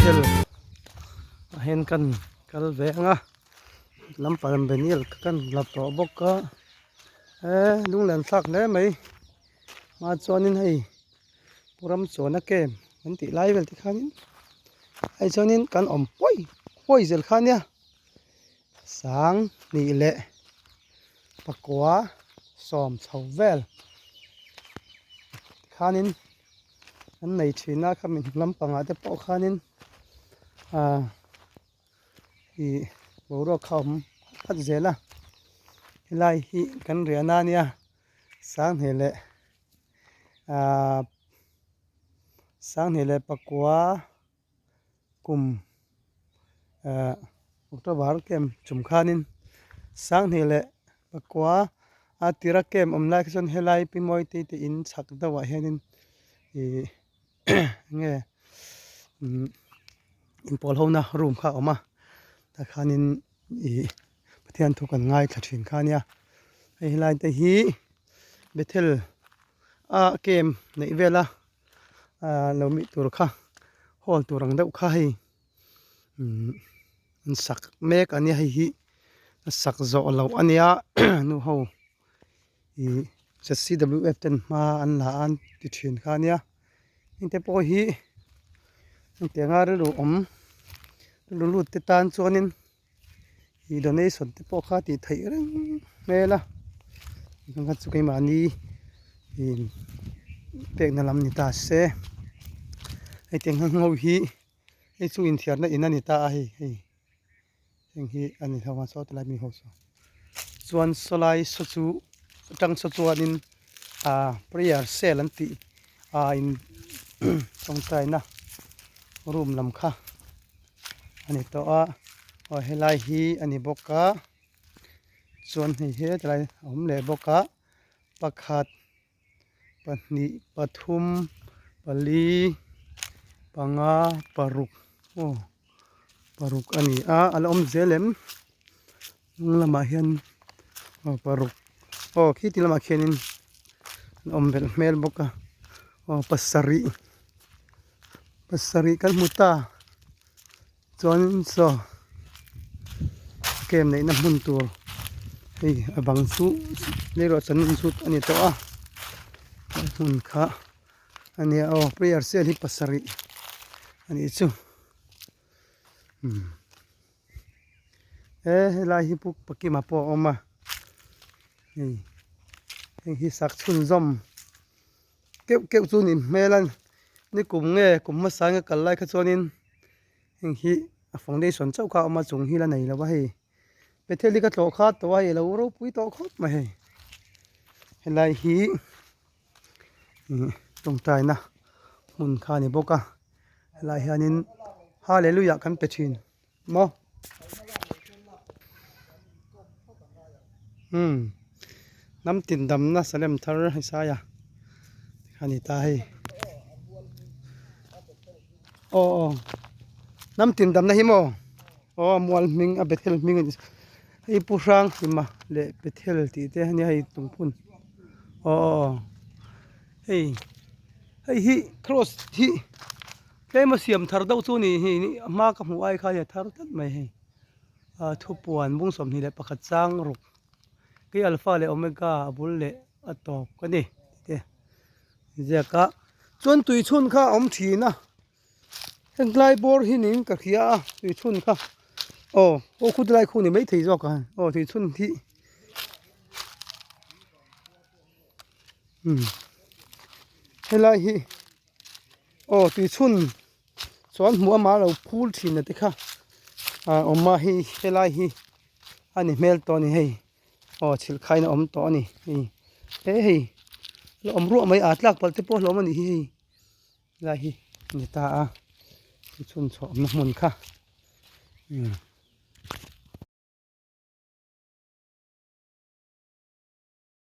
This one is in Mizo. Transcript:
Bethel ah hian kan kal ve ang a lampang benial ka kan la tawh bawk a he lunglen thlak hle mai hma chuanin hei ram chuan a kem an tih lai vel te khanin hei chuanin kan awm huai huai zel kha ania sang hnih leh pakua sawm chho vel khanin an nei thin a khami lampangah te pawh khanin ah ih boruak kha a awm phat zel a helai hi kan riahna ania sanghnih leh ah sanghnih leh pakua kum ah october camp chum khanin sanghnih leh pakua a tira camp awm lai kha chuan helai pi mawi te te in chhak deuhah hianin ih enge umm inpawl ho na room kha a awm a tah khanin ih Pathian thu kan ngaithla thin kha ania hei helai te hi Bethel a camp neih vel a ah lo mih tur kha hall tur ang deuh kha hei umm an sak mek a nia hei hi a sak zawh loh a nia nu ho ih C_W_F ten hma an la a an ti thin kha ania heng te pawh hi hetianga rilru awm rilru lut te tan chuanin ih donation te pawh kha tih theih reng hmel a engkha chu keimahni ih pekna lam ni ta se hetiang ho hi hei chu inthiarna in a ni ta a hei hei. Heng hi a ni hlauh a saw tilai mi ho saw chuan sawlai saw chu atang saw chuanin ah prayer cell an tih ah in tawngtaina room lam kha a ni tawh a aw helai hi a ni bawk a chuan hei he tilai a awm leh bawk a pakhat. pahnih pathum pali panga paruk aw paruk a ni a a la awm zel em hnung lamah hian aw paruk aw khiti lamah khianin an awm belh hmel bawk a aw pasarih pasarih kan hmu ta Chuanin saw camp neihna hmun tur hei a bang chu leirawh chan in zut a ni tawh a a hmun kha a nia aw prayer cell hi pasarih a nih chu umm he helai hi pu pakima pawh a awm a hei heng hi sak chhunzawm keuh keuh chu nih hmel a ni kum nge kum hmasa nge kal lai kha chuanin heng hi a foundation chauh kha a awm a chung hi la nei lo va hei Bethel hi ka tlawh kha tawh a hei a lo ropui tawh khawp mai hei helai hi ih tawngtaina hmun kha a ni bawk a helai hianin hallelujah kan pe thin maw umm hnam tin damna salem thar hei saia a ni ta hei aw aw hnam tin damna hi maw aw a mual hming a bethel hming a ni hei pu hrang hlima leh bethel tih te ania hei tungphun aw aw hei hei hi cross hi. Tlema siam thar deuh chu ni hi a hma ka hmuh ai kha a thar tlat mai hei ah thupuan bung 21 chang ruk kei alpha leh omega a bul leh a tawp ka ni tih te ziak a chuan tui chhun kha a awm thin a heng lai bawr hi niin ka hria a tui chhun kha aw aw khu tilai khu ni maithei zawk a aw tui chhun hi umm helai hi. Aw tui chhun chuan hmuh ama lo phul thin a te kha ah awm a hei helai hi a ni hmel tawh a ni hei aw chhilh khain a awm tawh a ni hei he hei la awm ruah mai aa tlak palh te pawh hlawm a nih hi hei helai hi a ni ta a tui chhun chhuah awmna hmun kha umm.